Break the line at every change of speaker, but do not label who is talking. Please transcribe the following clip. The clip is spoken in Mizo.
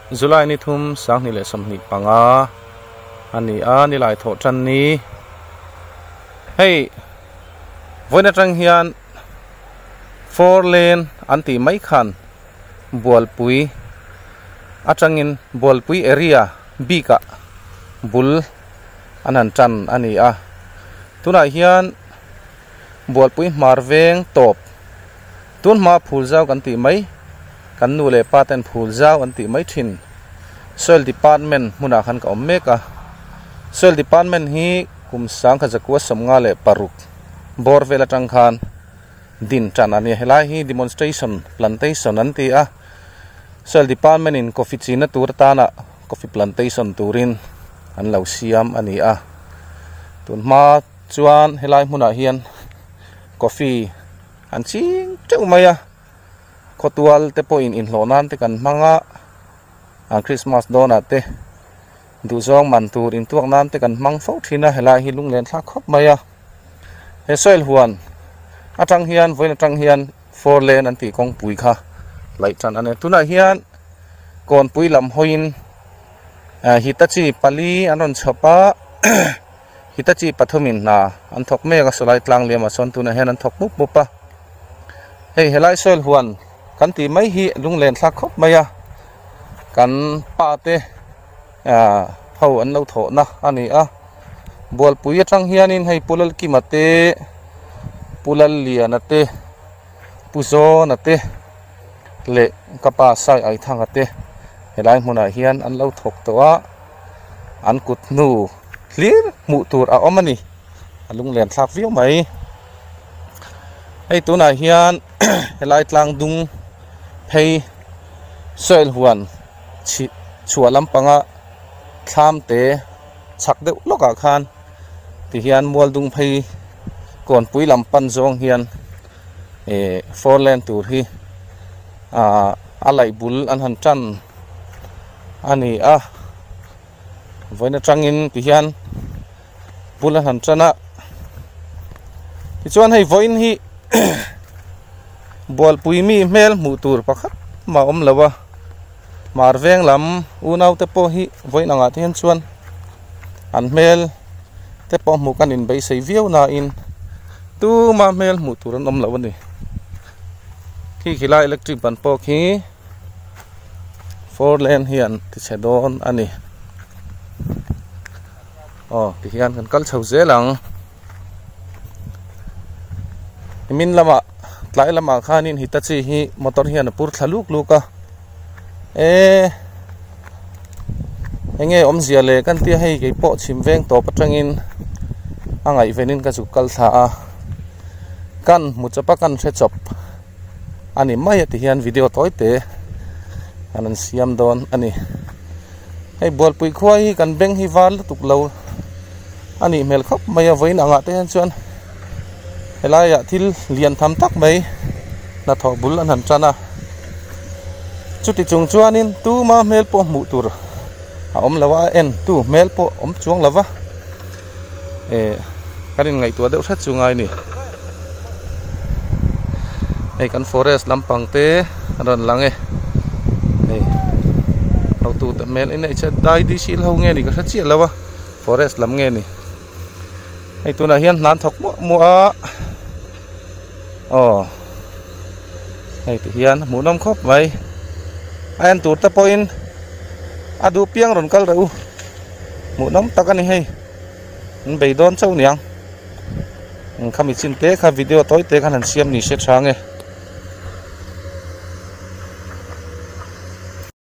July ni thum 2025 a ni a nilai thawh tan ni hei vawiin atang hian four lane an tih mai khan bualpui atangin bualpui area bikah bul an han tan a ni a tunah hian bualpui hmar veng tawp tun hma phul zau kan tih mai kan nu leh pa ten phul zau an tih mai thin soil department hmunah khan ka awm mek a soil department hi kum 1956 bawr vel atang khan din tan a ni helai hi demonstration plantation an ti a soil department in coffee china tur atana coffee plantation turin an lo siam a ni a tun hma chuan helai hmunah hian coffee an ching teuh mai a khawtual te pawhin inhlawh nan te kan hmang a an Christmas dawnah te duhzawng man tur intuak nan te kan hmang fo thin a helai hi lunglen thlak khawp mai a he soil huan atang hian vawiin atang hian four lane an tih kawngpui kha laih tan a ni tunah hian kawnpui lam hawiin hitachi pali an rawn chhawp a hitachi pathumin hna an thawk mek a sawlai tlang liamah sawn tunah hian an thawk mup mup a hei helai soil huan kan tih mai hi lunglen thlak khawp mai a kan pa te ho an lo thawhna a ni a bualpui atang hianin hei Pu Lalkima te Pu Lalliana te Pu Zawna te leh ka pa Sai Aithanga te helai hmunah hian an lo thawk tawh a an kut hnu hlir hmuh tur a awm a ni a lunglen thlak viau mai hei tunah hian helai tlang dung phei soil huan chhih chhuah lampanga thlam te chhak deuh lawkah khan tihian mual dung phei kawnpui lam pan zawng hian eh four lane tur hi ah a laih bul an han tan a ni a vawiin atangin tihian bul an han tan a tichuan hei vawiin hi bualpui mi hmel hmuh tur pakhat mah a awm lo a hmar veng lam unau te pawh hi vawiin angah te hian chuan an hmel te pawh hmuh kan inbeisei viau nain tuma hmel hmuh tur an awm lo a ni khi khilai electric ban pawh khi four lane hian ti chhe dawn a ni aw tihian kan kal chho zel ang nimin lamah tlai lamah khanin hitachi hi motor hian a pur thla luk luk a eh enge awmzia leh kan tia hei kei pawh chhim veng tawp atangin a ngaihvenin ka zuk kal thla a kan hmu chawp a kan hre chawp a ni mai a ti hian video tawi te an an siam dawn a ni hei bualpui khua hi kan beng hi var lutuk lo a nih hmel khawp mai a vawiin angah te hian chuan helaiah thil lian tham tak mai hnathawh bul an han tan a chuti chung chuanin tuma hmel pawh hmuh tur a awm lo a a en tu hmel pawh awm chuang lo va eh kan in ngaihtuah deuh hret chu ngai a ni hei kan forest lampang te a rawn lang e hei hotu te hmel in hei dai dc ho nge ni ka hre chiah lo a forest lam nge ni. Hei tunah hian hna an thawk muah muah a aw hei ti hian hmuhnawm khawp mai a en tur te pawhin a duh piang rawn kal reuh u hmuhnawm tak a ni hei an bei dawn chauh niang khami chin te kha video tawi te khan han siam ni se tha nge.